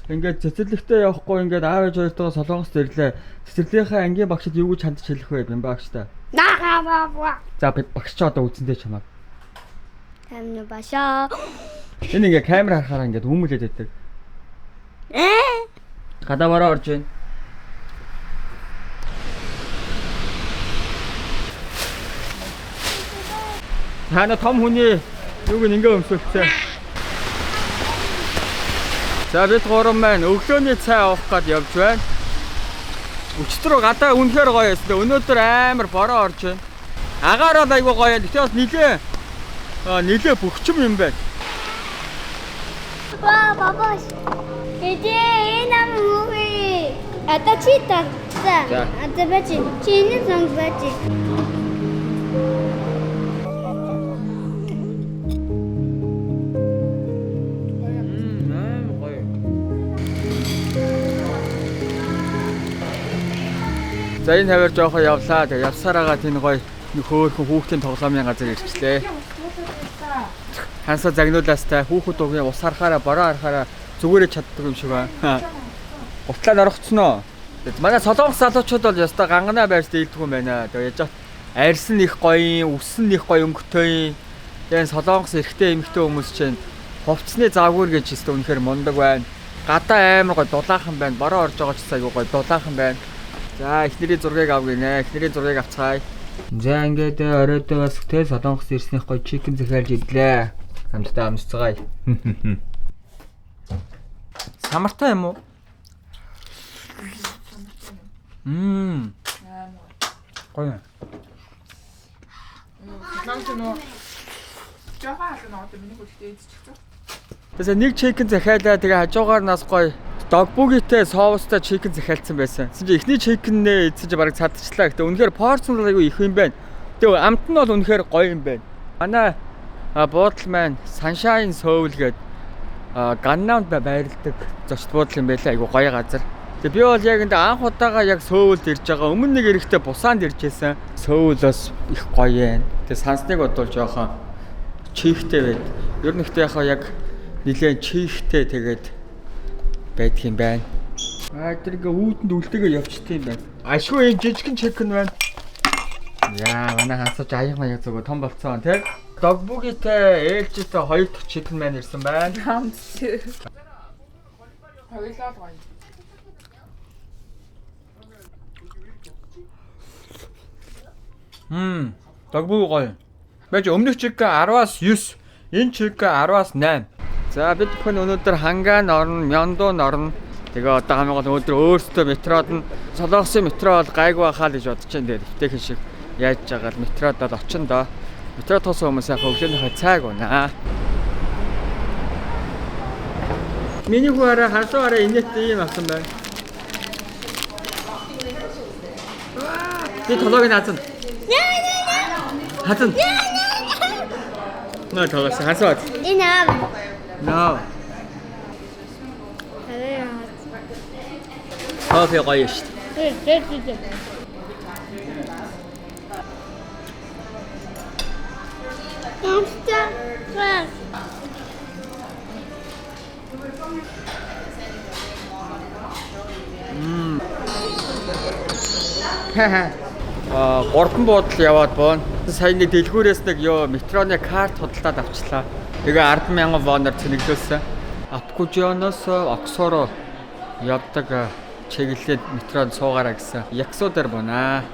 Ингээд цэцэрлэгтээ явахгүй ингээд аав ээж хоёртойгоо Солонгост ирлээ. Цэцэрлэгийнхээ ангийн багшид юу гэж хандж хэлэх вэ? Бин багштай. За би багш ч одоо үзэндээ чамаа. Амна башаа. Энэ ингээд камер харахаараа ингээд хүмүүлээд байдаг. Э? Гадаа бараа орж байна. Тана том хүний юуг нь ингээ өмсөлцөө. За бид гурван маань өглөөний цай уух гээд явж байна. Өчтөр гадаа үнэхээр гоё байсан. Өнөөдөр амар бороо орж байна. Агаар бол айгүй гоё. Гэтэ бас нилээ бөхчм юм байна. Ба бабаш. Эдээ энэ ам үгүй. Одоо чи За. татсан. Одоо бачи. Чи энэ занг бачи. Амар гоё. За энэ хавар жоохон явлаа. Тэгээ явсаар байгаа тийм гоё нэг хөөхөн хүүхдийн тоглоомын газар ирчлээ. Хансаа загнуулаастай хүүхэд угийн ус харахаараа бороо харахаараа зүгээрээ чаддаг юм шиг байна. Гутлаа норгоцсон оо. Манай солонгос залуучууд бол ёстой ганганаа байрс дийлдэг юм байна. Тэгээ яж арьс нь их гоё, үс нь их гоё өнгөтэй. Тэгээ солонгос эрэгтэй эмэгтэй хүмүүс чинь хувцсны загвар гэж хэлсэн үнэхээр мундаг байна. Гадаа амар гоё дулаахан байна. Бороо орж байгаа ч гэсэн айгүй гоё дулаахан байна. За эхнэрийн зургийг ав гинэ. Эхнэрийн зургийг авцгаая. За ингээд оройдоо бас тэ солонгос ирснийх гоё чикен захиалж идлээ. Хамтдаа амсцгаая. Самартай юм уу? Мм. Гоё. Солонгос нөө жоохон халуун нөө миний хөлтэй идчихсэн. Тэсээ нэг чикен захиалаа тэгээ хажуугаар нас гоё догбугитэй соустай чикен захиалцсан байсан. Тэгсэн чинь эхний чикеннээ идсэн чинь бараг цадчихлаа. Гэтэ үнэхээр порц нь айгүй их юм байна. Тэгээ амт нь бол үнэхээр гоё юм байна. Манай буудлын маань Sunshine Seoul гээд Ганнамд байрладаг зочд буудлын юм байлаа. Айгүй гоё газар. Тэгээ би бол яг энд анх удаага яг Сөүлд ирж байгаа. Өмнө нэг эрэхтэй Бусаанд ирж байсан. Сөүл бас их гоё юм. Тэгээ сансныг бодвол жоохон чихтэй байд. Ер нь ихтэй яхаа яг нилээн чихтэй тэгээд байдаг юм байна. Аа тэр ингээ үүдэнд үлдээгээ явчихсан юм байна. Ашгүй юм жижигэн чикен байна. Яа, манай хасаж аяг маяг зүгөө том болцсон тий. Догбугитэй ээлжтэй хоёр дахь чикен маань ирсэн байна. Хамт. Хоёулаа л гоё. Мм, догбуг гоё. Байж өмнөх чикен 10-аас 9, энэ чикен 10-аас 8. За бид бүхэн өнөөдөр Ханган орно, Мёндон орно. Тэгээ одоо хамгийн гол өнөөдөр өөрсдөө метрод нь Солонгосын метро бол гайгүй байхаа л гэж бодож байна. Тэгээд эвтэйхэн шиг яаж байгаа л метрод бол очин доо. Метро туусан хүмүүс яхаа өглөөнийхөө цайг унаа. Миний хүү хараа хансуу хараа инээдтэй юм авсан байна. Би толгойг нь хазна. Хазна. Нөө толгойс хансуу хаз. Энэ аав. No. Кофе гоё шүү дээ. Амстай. Аа, гурван буудал яваад боно. Сая нэг дэлгүүрээс нэг ёо метроны карт худалдаад авчлаа. Тэгээ 10,000 воноор цэнэглүүлсэн. Апкужоноос Оксоро явдаг чиглэлээр метронд суугаараа гэсэн. Яксо дээр бонаа.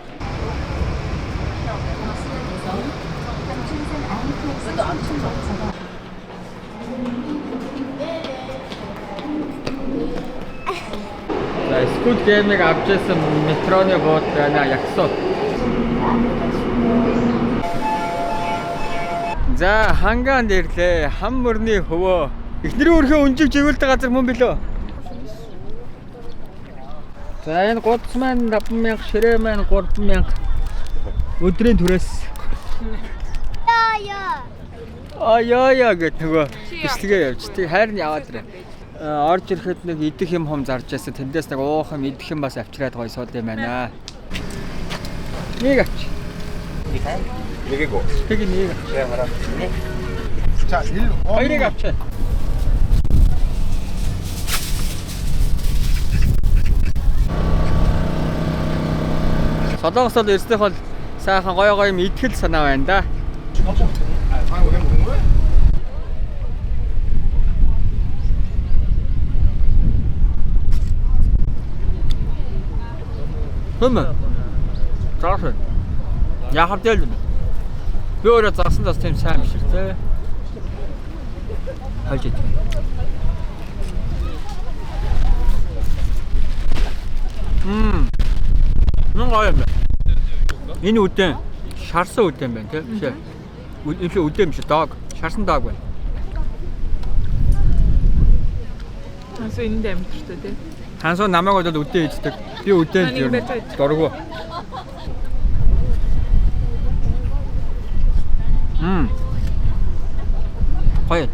За, Squid Game-ыг авч ирсэн метроны буудал байна. Яксо. За, Ханганд ирлээ. Хам мөрний хөвөө. Эхнэрийн өрхөө өнжиг живүүлдэг газар мөн билүү? За, энэ гудас маань 5000, ширээ маань 3000. Өдрийн түрээс. Яа яа. А яа яа гэх нөгөө бичлэгээ явж. Тэг хайр нь яваад ирээ. Орж ирэхэд нэг идэх юм хум зарж байсан. Тэндээс нэг уух юм, идэх юм бас авчираад гоё сууд юм байна. Нэг авч. 2고. Тэг нэг авч. 네, 하나. 자, 1 Хоёрыг авч. Солонгос бол эрснийх бол сайхан гоё гоё юм итгэл санаа байна да. Хөм. Заасан. Яхав дээр юм. Би өөрөө засан бас тийм сайн биш үү те. Хольж идэх. Мм. Нүн гоё юм байна. Энэ үдэн шарсан үдэн байна те. Биш ээ. Энэ шиг үдэн биш дог. Шарсан дог байна. Хансуу энд амьдэртэй тий. Хансуу намайг бол үдэн иддэг. Би үдэн Нэг байж байгаа. дургу. Мм. Гоё.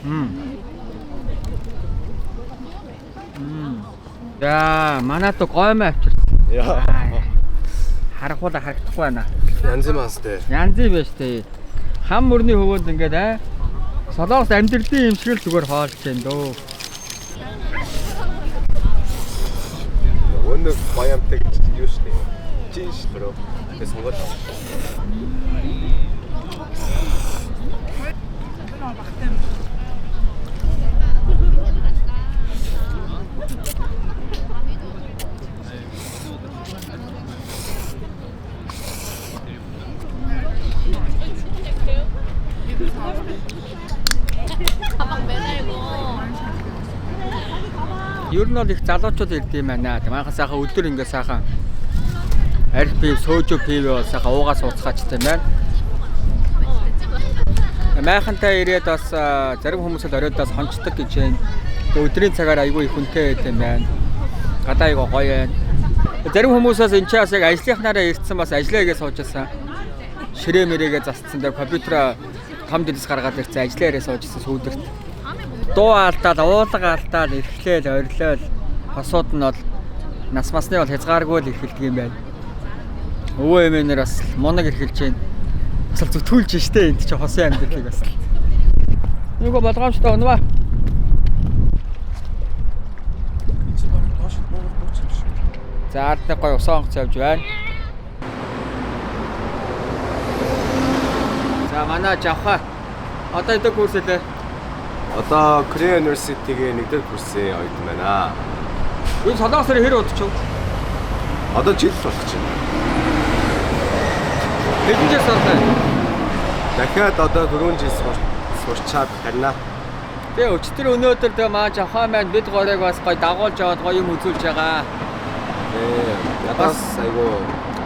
Мм. Мм. За, манайд гоймоо авчирсан. Яа. Харахуул харагдахгүй байна. Янз юм астай. Янз юм байна штэ. Хам мөрний хөвөөнд ингээд аа Солонгос амьдралын юм шиг л зүгээр хоолж байна дөө. Өнөө баямтай гэж юу штэ. Чин ш бро. Тэгээ сонгоод авах. Энэ багтай юм. Ер нь бол их залуучууд ирд юм байна. Тэг манайхан сайхан өдөр ингээ сайхан арх пив, сөөжөө пив бол сайхан уугаа сууцгаачтай юм байна. Майхантай ирээд бас зарим хүмүүс л оройд бас хончдог гэж байна. Тэг өдрийн цагаар айгүй их хүнтэй байт юм байна. Гадаа айгүй гоё байна. Зарим хүмүүсээс энэ ч бас яг ажлынхнаараа ирсэн бас ажиллаа хийгээ сууж байсан. Ширээ мэрэгээ засцсан. Тэг компьютераа том дэлс гаргаад ирсэн ажиллаа яриа сууж байсан сүүдэрт. Дуу алдаал, уулга алдаал, эрхлээл, орилол хосууд нь бол нас масны бол хязгааргүй л эрхэлдэг юм байна. Өвөө эмээнэр бас л мунаг эрхэлж байна. Бас л зүтгүүлж штэ энд чи хосын амьдралыг бас л. Нүгөө болгоомжтой унваа. За ард нэг гоё усан онгоц явж байна. За манай жавха одоо эдэг курс хэлээ. Одоо Korea University-гийн нэгдүгээр курсын оюутан байна. Энэ Солонгосоор хэр удчих вэ? Одоо жил болох чинь. Хэдэн жил сурлаа? Дахиад одоо 4 жил сурчаад харина. Тэгээ өчтөр өнөөдөр тэгээ маа жавхаа маань бид горыг бас гоё дагуулж яваад гоё юм үзүүлж байгаа. Ээ, ядаас айгу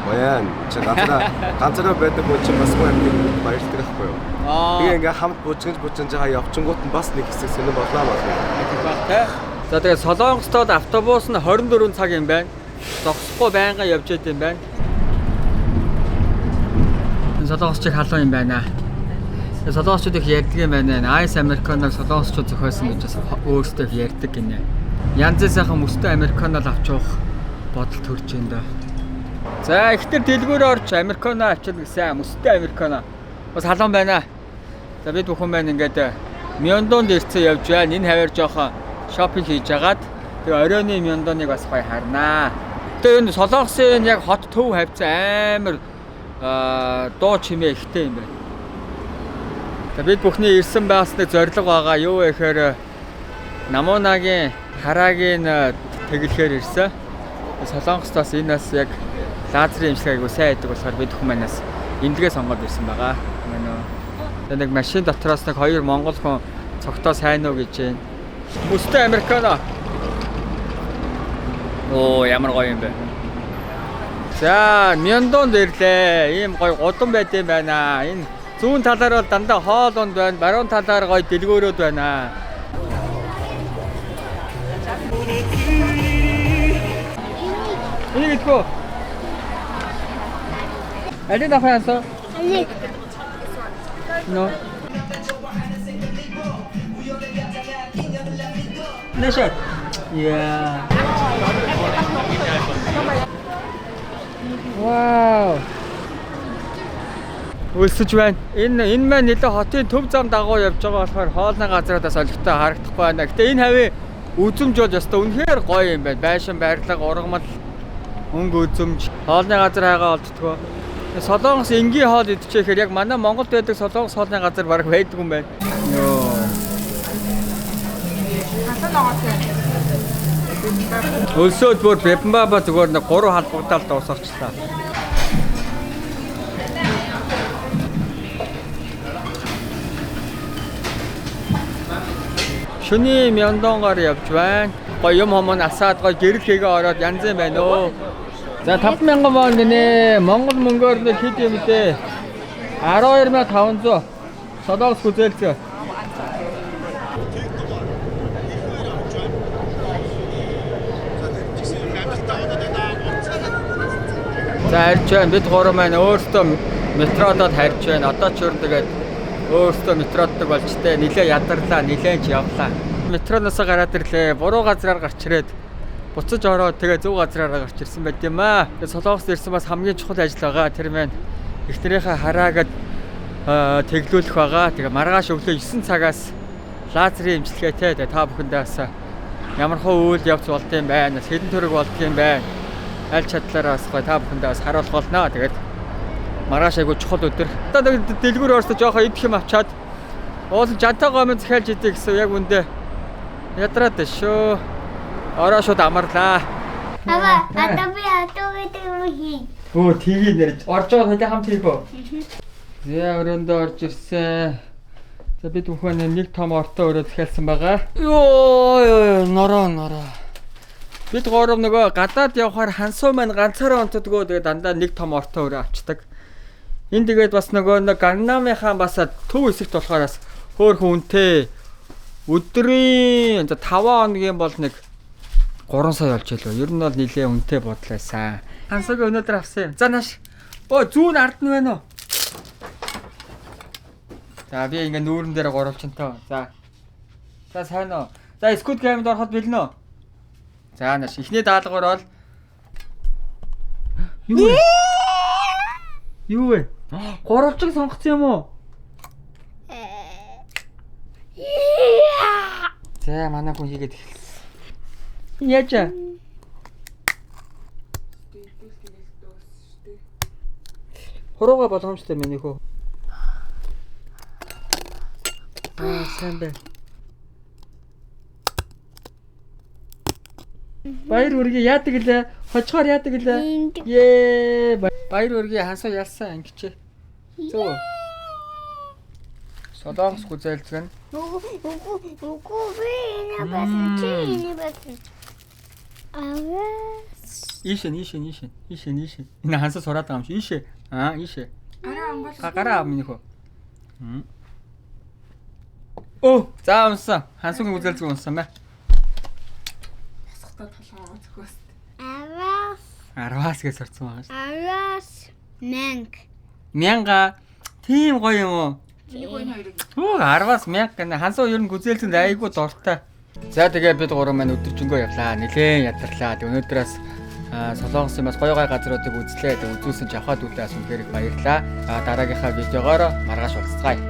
баян чи ганцаараа байдаг хүн чинь бас гоё юм баярлдаг байхгүй юу? Аа. Тэгээ ингээ хамт бужигнж байгаа явчингууд нь бас нэг хэсэг сонирн боллоо болно. Байх те. За тэгээ Солонгостод автобус нь 24 цаг юм байна. Зогсохгүй байнга явж байд юм байна. Энэ Солонгосчийг халуун юм байна. Тэгээ Солонгосчууд их ярьдаг юм байна. Ice Americano-г Солонгосчууд зохиосон гэж бас өөрсдөө их ярьдаг гинэ. Янзын сайхан мөстэй Американо л авч явах бодол төрж байна да. За ихтер дэлгүүр орж Американо авчирна гэсэн мөстэй Американо. Бас халуун байна. За бид бүхэн маань ингээд Мёндонд ирсэн явж байна. Энэ хавар жоохон шопинг хийж агаад тэгээ оройны Мёндоныг бас гоё харнаа. Тэгээ энэ Солонгосын яг хот төв хавцаа амар дуу чимээ ихтэй юм байна. За бид бүхний ирсэн бас нэг зорилго байгаа. Юу вэ гэхээр Намуунагийн хараагийн тэгэлхээр ирсэн. Солонгост бас энэ бас яг лазерын имчилгээ айгуу сайн байдаг болохоор бид бүхэн манаас эмнэлгээ сонгоод ирсэн байгаа. Мөн үү. Тэгээ нэг машин дотроос нэг хоёр монгол хүн цогтоо сайн уу гэж байна. Мөстэй американо. Оо ямар гоё юм бэ. За, Мёндонд ирлээ. Ийм гоё гудам байд юм байна. Энэ зүүн талаар бол дандаа хоол унд байна. Баруун талаар гоё дэлгүүрүүд байна. Энийг идэхүү. Алин авах яасан? Алиг. No. Нэшэт. Yeah. Вау. Өлсөж байна. Энэ маань нэлээ хотын төв зам дагуу явж байгаа болохоор хоолны газруудаас олигтой харагдахгүй байна. Гэтэ энэ хавийн Үзэмж бол ёстой үнэхээр гоё юм байна. Байшин байрлал, ургамал, өнгө үзэмж, хоолны газар хайгаа олддгоо. Солонгос энгийн хоол идчихэхээр яг манай Монголд байдаг солонгос хоолны газар бараг байдгүй юм байна. Йоо. Халуун ногоотой. Өлсөөд бүр бибимбапа зүгээр нэг 3 халбагдаал дуусгачлаа. Шөнийн Мёндонгаар явж байна. Гоё юм хом нь асаад гоё гэрэл хийгээ ороод янз юм байна өө. За 5000 вон гинэ. Монгол мөнгөөр нэг хэд юм бэ? 12500. Солонгос гүзээлзээ. За харж байна. Бид гурав маань өөрсдөө метродод харж байна. Одоо ч өөр тэгээд өөрсдөө метроддаг болчтой. Нилээ ядарлаа, нилээн ч явлаа. Метроноос гараад ирлээ. Буруу газраар гарч ирээд буцаж ороод тэгээ зөв газраараа гарч ирсэн байт юм аа. Тэгээ Солонгост ирсэн бас хамгийн чухал ажил байгаа. Тэр маань эхнэрийнхээ хараагаад тэглүүлэх байгаа. Тэгээ маргааш өглөө 9 цагаас лазерын имчилгээтэй. Тэгээ та бүхэндээ бас ямар хуу үйл явц болд юм байна. Хэдэн төгрөг болд юм байна. Аль чадлаараа бас гоё та бүхэндээ бас харуулах болно. Тэгээд маргааш айгу чухал өдөр. Одоо нэг дэлгүүр орсоо жоохоо идэх юм авчаад уул жантаа гомын захиалж идэх гэсэн яг үндэ ядраад байна шүү. Ороо шууд амарлаа. Ава, одоо би одоо гэдэг юм хий. Өө тгий нэрж орж байгаа хэдий хамт хийх үү? За өрөөндөө орж ирсэн. За бид бүхэн нэг том ортой өрөө захиалсан байгаа. Йоо ёо нороо нороо. Бид гурав нөгөө гадаад явхаар хансуу маань ганцаараа онтдгоо тэгээ дандаа нэг том ортой өрөө авчдаг. Энэ тэгээд бас нөгөө нэг Гангнамынхаа бас төв хэсэгт болохоор бас хөөхөн үнэтэй. Өдрийн за 5 хоногийн бол нэг 3 сая болж илүү. Ер нь бол нилээ үнэтэй бодлаасаа. Хансууг өнөөдөр авсан юм. За нааш. Оо зүүн ард нь байна уу? За би ингээ нүүрэн дээр гурвалжинтаа. За. За сайн уу. За Squid Game-д ороход бэлнэ үү? За нааш. Эхний даалгавар бол юу вэ? Юу вэ? Гурвалжин сонгоцсон юм уу? За манай хүн хийгээд эхэлсэн. Яаж аа? Хурууга боломжтой миний хөө. Аа сайн байна. Баяр үргээ яадаг лээ? Хожихоор яадаг лээ? Ее баяр үргээ хансуу ялсан ангичээ. Зөв. Солонгос гүзээлзгэн. Үгүй би энэ байсан чи энэ байсан. Аваас. Ийшээ ийшээ ийшээ ийшээ ийшээ. Энэ хансуу сураад байгаа юм шиг. Ийшээ. Аа ийшээ. Гараа ангуул. Гараа ав миний хөө. Оо за унсан. Хансуугийн гүзээлзгэн унсан бай. Босохдоо толгоо зөхөөс. Аваас. 10-аас гэж сурцсан байгаа шүү. Аваас. Мянга. Мянга. Тийм гоё юм уу? Миний гойн хоёрыг. Хөө 10-аас 1000 гэнэ. Хансуу ер нь гүзээлзэнд айгүй дуртай. За тэгээ бид гурван маань өдөржингөө явлаа. Нилээн ядарлаа. Тэг өнөөдрөөс Солонгосын бас гоё гоё газруудыг үзлээ. Тэг үзүүлсэн жавхаад үлээс үнэхээр их баярлалаа. Дараагийнхаа видеогоор маргааш уулзцгаая.